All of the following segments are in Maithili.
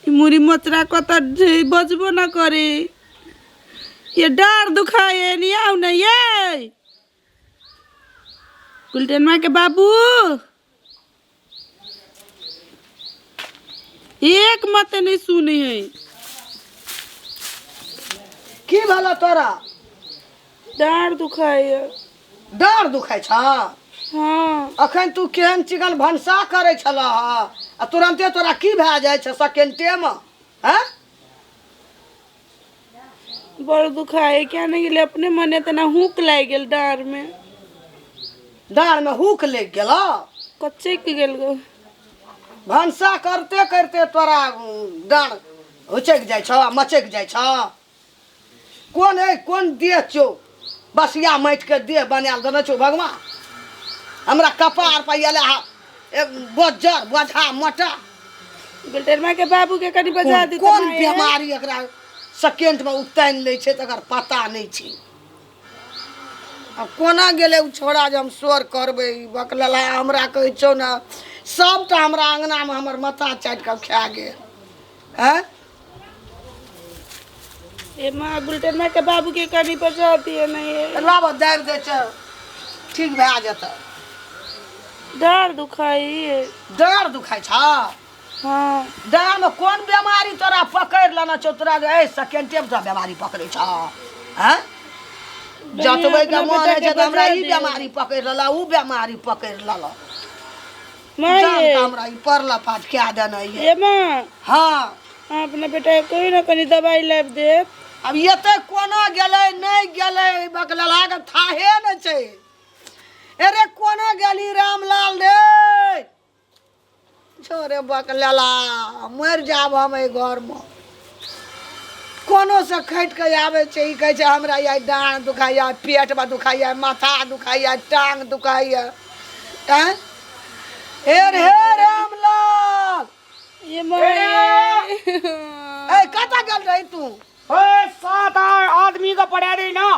ई मुड़ी मोचरा कत बजबो न करे। ये डार दुखाए नि, आउ न ये गुलटेनमा के बाबू। एक मत नहीं सुने है। की भेल तोरा? डार दुखाए। डाँड़ दुखाइ छ? हाँ। अखन तू केहन चिकन भनसा करै छलह आ तुरन्ते तोरा की भए जाइ छै सेकेंडे मे? हैं? बड़ दुखाए, क्या नहीं गेलै अपने मने तना हुक लागि गेल डाँड़ में। डाँड़मे हुक लागि गेल? कचैक गेल गो। भनसा करते करते तोरा डाँड़ हुचकि जाइ छ, मचकि जाइ छ। कोन है कोन देह छौ? बसिया माटिके देह बनायल देने छौ भगवान। हमरा कपार पर एलै हा एक बज्जर बोझा मोटा। गुलटेरमा के बाबू के कनी बजा दी। कोन बीमारी एकरा सेकेंडमे उतानि लै छै तकर पता नहि छै। आब कोना गेलै ओ छोड़ा जे हम शोर करबै? ई बकलला हमरा कहै छौ ने, सबटा हमरा अङ्गनामे हमर माथा चाटि कऽ खा गेल। आँय? ए माँ, गुलटेनमा के बाबू के कनी बजा दिए ना ये। लाब, दाबि दै छै, ठीक भए जेतै। डाँड़ दुखाई। डाँड़ दुखाइ छ? हाँ। डाँड़मे कोन बेमारी तोरा पकड़ि लेने छौ तोरा जे एहि सेकेंडे मे तोरा बेमारी पकड़ै छ? आँय? जतबैके अपना मन होइ बेटाके छै तऽ हमरा बजा ई दे। बेमारी पकड़ि लेलक, ओ बेमारी पकड़ि लेलक। माँ जान ये तऽ हमरा ई परला पात कए देने ये। ए माँ। हाँ। अहाँ अपना बेटा के कहियो ने कनी दवाई लाबि देत। आब एते कोना गेलै नहि गेलै, बकलला के थाहे नहि छै। अरे कोना गेली रामलाल रे? छोरे बकलेला, मरि जाब हम एहि घरमे। कोनो से खटि कऽ आबै छै, ई कहै छै हमरा आइ डाँड़ दुखाइया, पेटमे दुखाइया, माथा दुखाइया, टांग दुखाइया। आँय हे रे हे रामलाल। ये माँ ये। ए, कतऽ गेल रही तू? ए, सात आदमी के पढ़ा दी ना।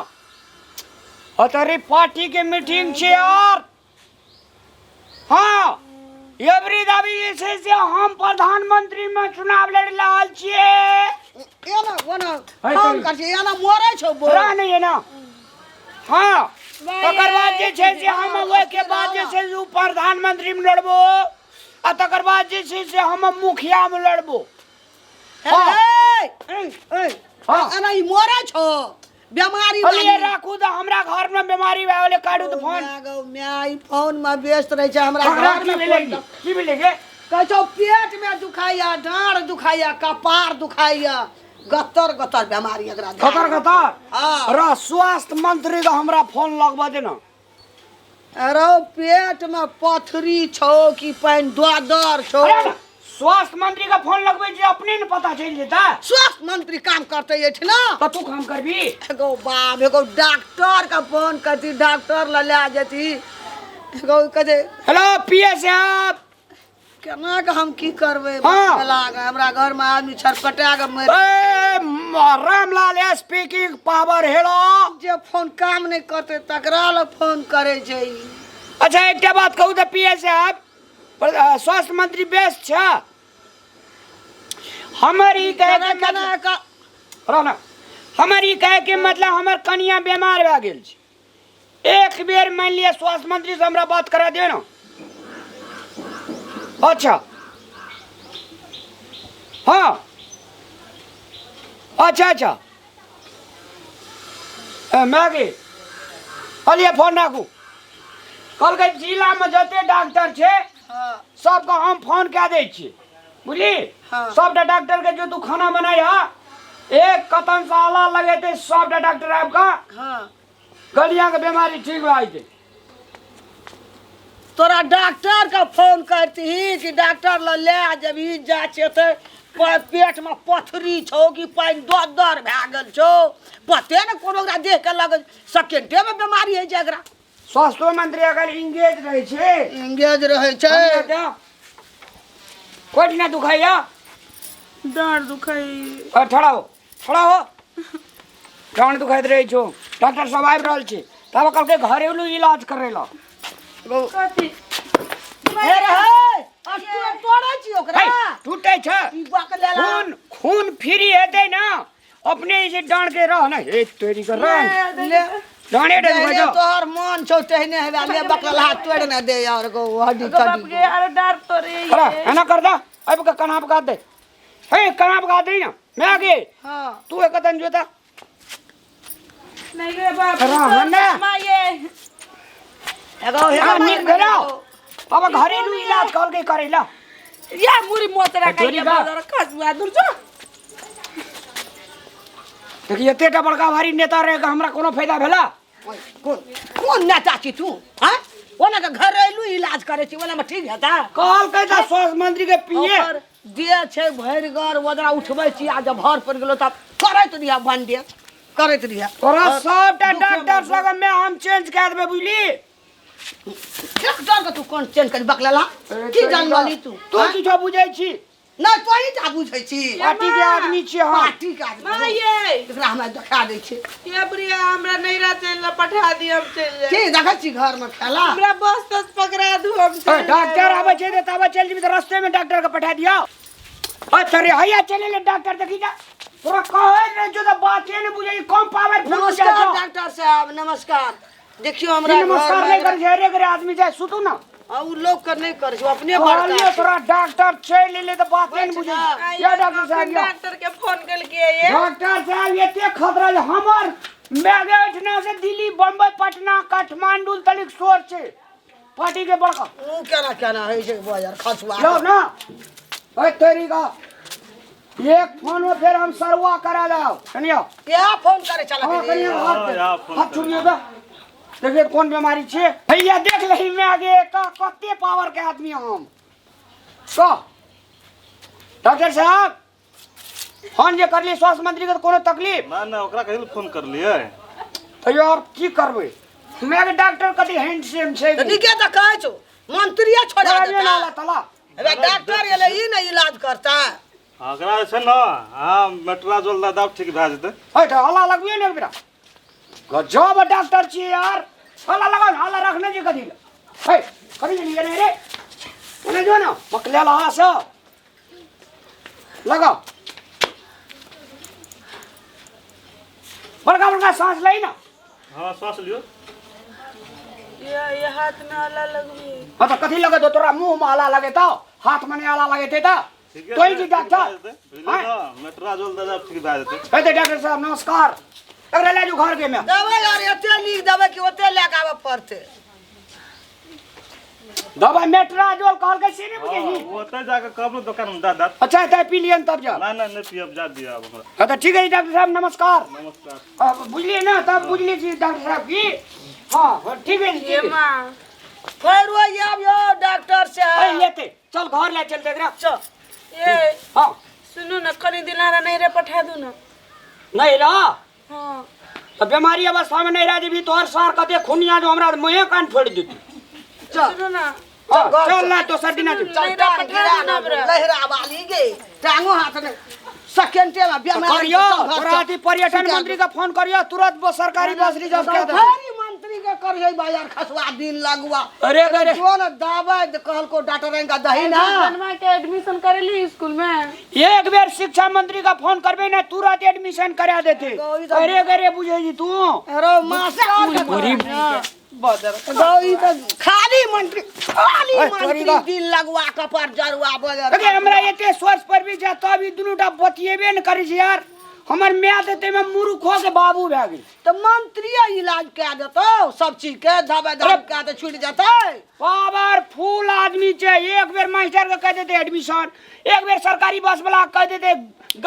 ओ तेरी पार्टी के मीटिंग छे यार। हाँ, एवरी दाबी जे छै से हम प्रधानमंत्री में चुनाव लड़ रहल छियै। एना ओना है फोन तरी। कर छै, एना मरै छौ बो। रह नहीं है ना। हाँ, तकर बाद जे छै से हम ओहिके बाद जे छै से उ प्रधानमंत्री में लड़बो आ तकर बाद जे छै से हम मुखिया में लड़बो। हाँ। हे, ए, ए, हाँ। एना ई मरै छौ बेमारी अलिए वाली। राखू तऽ हमरा घर में बीमारी भए गेलै, काटू तऽ फोन। माय गौ माय, ई फोन में व्यस्त रहै छै। हमरा ककरा घर की में भेलै? फोन की भेलै गे? कहै छौ पेट में दुखाइया, डाँड़ दुखाइया, कपार दुखाइया, गत्तर गत्तर बेमारी एकरा धए गतर गतर। हाँ। र स्वास्थ्य मंत्री के हमरा फोन लगबा दे ना। अरे पेट में पथरी छौ कि पानि द्वादर छौ? अरे ना, स्वास्थ्य मंत्री के फोन लगबै छी, अपने ने पता चलि जेतै। स्वास्थ्य मंत्री काम करते एहिठिना? तऽ तू काम करबी? एगो बाप, एगो डॉक्टर के फोन करती, डॉक्टर ल लए जेती। एगो कहै हेलो पी ए साहब। केना के हम की करबै? हाँ। लाग हमरा घर में आदमी छटपटा के मरि। ए, रामलाल स्पीकिंग, पावर हेलो। जे फोन काम नहि करतै तकरा लग फोन करै छै ई। अच्छा, एकटा बात कहू तऽ पी ए साहब, स्वास्थ्य मंत्री व्यस्त छै? हमर ई कहे के केना केना मतलब का रह ना, हमर ई कहे के मतलब हमर कनिया बीमार भए गेल छै। एक बेर मान लिअ स्वास्थ्य मंत्री से हमरा बात करा दियौ ने। अच्छा, हाँ, अच्छा अच्छा। ए, मैगी कहलिए फोन राखू। कहलकै जिलामे जते डॉक्टर छै हाँ। सबके हम फोन कए दै छियै, बुझली? हाँ। सबटा डॉक्टर के जो तू खाना बनाई हा, एक कतन से आला लगेते सबटा डॉक्टर आबि कऽ हाँ। गलिया के बीमारी ठीक भए जेतै। तोरा डॉक्टर के फोन करती कि डॉक्टर ल ले जबही जा चेते पेट में पथरी छौ कि पानि दर भए गेल छौ, पते ने कोनो। ओकरा देख के लगै सेकेंडे में बीमारी होइ छै एकरा। स्वास्थ्य मंत्री अगर इंगेज रहै छै। इंगेज रहै छै। कोई ना दुखाइया? डाँड़ दुखाई। अरे ठड़ा हो, ठड़ा हो। डाँड़ दुखाइत रहै छौ, डॉक्टर सब आबि रहल छै। तब कहलकै घरेलू इलाज करै ला। कथी? हे रे हे। आ तू तोड़ै छी ओकरा हे, टूटे छै ई बकलेला खून खून फ्री हेतै ना अपने जे डांड के रह ना हे तोरी के रह ले डांडे डे जहने जो तोहर मन छौ तेहने हेबे ले बकलेला हाथ तोड़ि ने दे और गो हड्डी बाप तड्डी गे अरे डर तो रे अरे एना कर दा अब के कना पका दे हे कना पका दे ना मैं आगे हां तू एक दन जोता नहीं रे बाप रह ना। माये एगो हे हां निक भेलो अब घरेलू इलाज कल के करेला या मुरी मोतरा तोरी का बा। बाजार खसुआ दूर जो देखिए एतेटा बड़का भारी नेता रहे के हमरा कोनो फायदा भेला कोन कोन नेता छी तू हैं ओना के घरेलू इलाज करे छी ओना में ठीक हेता कहल के त स्वास्थ्य मंत्री के पिए ओकर देह छै भरि गर ओकरा उठबै छी आ जब भर पड़ि गेलो तब करैत रहिया बंडेज करैत रहिया तोरा सबटा डॉक्टर सब में हम चेंज कए देबै बुझली डॉक्टर के तू कोन चेंज कर बकलेला की जानली तू तू किछो बुझै छी नहि तोही टा बुझै छी पार्टी के आदमी छियै हम पार्टी के आदमी माये एकरा हमरा देखा दै छै ये बुढ़िया हमरा नैरा चलि ला पठा दी हम चलि जाए की देखै छी घर में खेला हमरा बस तस पकड़ा दू हम ए, चलि जाएब। डॉक्टर आबै छै तऽ ताबे चलि जेबी तऽ रस्ते में डॉक्टर के पठा दियौ अच्छा रे हैया चले ले डॉक्टर देखी जा तोरा कहै रहै छौ तऽ बाते नहि बुझै कम पावर फुल बुझै नमस्कार छौ डॉक्टर साहब नमस्कार देखियो हमरा की नमस्कार घर नहि में करै छै अरे गरे आदमी जाय सुतू ना आ उ लोग के नहि करै छै अपने बड़का कहलियो छै। तोरा डॉक्टर चलि एलै तऽ बाते नहि बुझै आइ या डॉक्टर साहब या डॉक्टर के फोन केलकै ये डॉक्टर साहब एते खतरा जे हमर मैगे एहिठिना से दिल्ली बम्बई पटना काठमांडू तलिक शोर छै पार्टी के बड़का उ केना केना होइ छै बजर खसुआ लो ना ओए तेरी का एक फोन में फिर हम सरवा करा जाओ कनियो क्या फोन करे चला हाँ कनियो हाँ, हाथ यहाँ फोन हाथ करे। छुड़ियो बा देखिए कौन बीमारी छे भैया देख लही में आगे का कते पावर के आदमी हम कह डॉक्टर साहब फोन जे करली स्वास्थ्य मंत्री के तऽ कोनो तकलीफ ना ना ओकरा कहिल फोन करलियै तैयो आब की करबै हमरा के डॉक्टर कति हैंडसम छै तऽ नीके तऽ कहै छौ मंत्रिये छोड़ा अरे देता नाला तला अबे डॉक्टर एलै ई ने इलाज करता ओकरा जे छै ने हँ मेट्राजोल दऽ देब ठीक भए जेतै है तऽ हल्ला लगबियो ने एक बेरा गजब डॉक्टर छियै यार हल्ला लगाओ हल्ला रखने छै कथी लए है कथी लिए रे रे ओने जो ना मकले लहा से लगाओ बड़का बड़का सांस लै ना हँ श्वास लियौ ये हाथ में आला लगबी हाँ तो कथी लगे तोरा मुंह में आला लगे तो हाथ में नहीं आला लगे थे तो ठीके तोही छै, जी ठीक भए डॉक्टर जेतै बुझलियै हाँ? ने मेट्राजोल दऽ देब ठीक भए जेतै कहते डॉक्टर साहब नमस्कार एकरा ले जो घर के में दवाइ आर एते नीक दवाइ कि ओते लए कऽ आबऽ पड़तै दवा मेट्राजोल कहलकै से नहि बुझै छी ओ ओतऽ जाकऽ कहब ने दोकानमे दऽ देत अच्छा तऽ पी लियन तब जा नहि नहि नहि पियब जा दिअ आब हमरा हाँ तऽ ठीक है डॉक्टर साहब नमस्कार नमस्कार अब बुझलियै ने तब बुझलियै छी डॉक्टर साहब की हाँ हाँ, ठीक है ठीक ये है माँ फेर वही आबियो डॉक्टर अरे साहब लेते चल घर ले चलते एकरा चल ये हाँ सुनू ना कनी दिन आरा नहीं रे पठा दू ना नहीं रहा हाँ तऽ बीमारी अवस्था में नहीं रह जेबी तोहर सार कते खुनिया जो हमरा मुँहे कान फोड़ि देती चल सुनू ना हाँ, घर चल ना दोसर दिना जेबी। चल नहीं टांग पठा गिरा दू ना हमरा। लहरा वाली गे टांगो हाथ ने सेकेंडे में बीमारी करियो तोरा अथी पर्यटन मंत्री के फोन करियो तुरंत वो सरकारी बस रिजर्व कर दे सरकारी मंत्री के करियो बाजार खसवा दिन लगुआ अरे अरे जो न दवाई कहलको डॉक्टर का दही ना जनमा के एडमिशन करेली स्कूल में एक बेर शिक्षा मंत्री का फोन करबे ना तुरंत एडमिशन करा देते अरे अरे बुझे जी तू अरे मास्टर के गरीब बदर गई त खाली मंत्री खाली ओए, तोरी मंत्री बा। दिन लगुआ कपर जरुआ बजर अरे हमरा एते सोच पर भी जा तब ई दुनू टा बतियेबे न करै छै यार हमर माय तऽ ताहिमे मूर्ख हो के बाबू भए गेल तऽ मंत्रिये इलाज कए देतौ सब चीज के दवाई दारू कए दे छूट जेतै पावरफुल आदमी छै एक बेर मास्टर के कह देते एडमिशन एक बेर सरकारी बस वाला के कह देते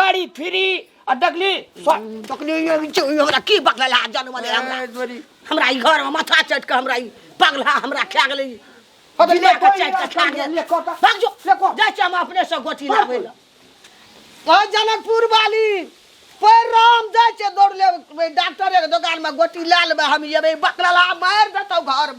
गाड़ी फ्री आ देखली तखने हमरा की बकला जन्म दे हमरा हमरा ई घर में माथा चटि के हमरा ई पगला हमरा खा गेलै हाँ, तऽ जिला ले के कोई चटि के खा ले, गेल ले, कोता। भाग जो ले, को। जाइ छी हम अपने से गोटी लाबै लए ओ जनकपुर वाली पैर राम जाइ छै दौड़ ले डॉक्टर के दोकान में गोटी लए लेबै हम एबै बकला मारि देतौ घर में।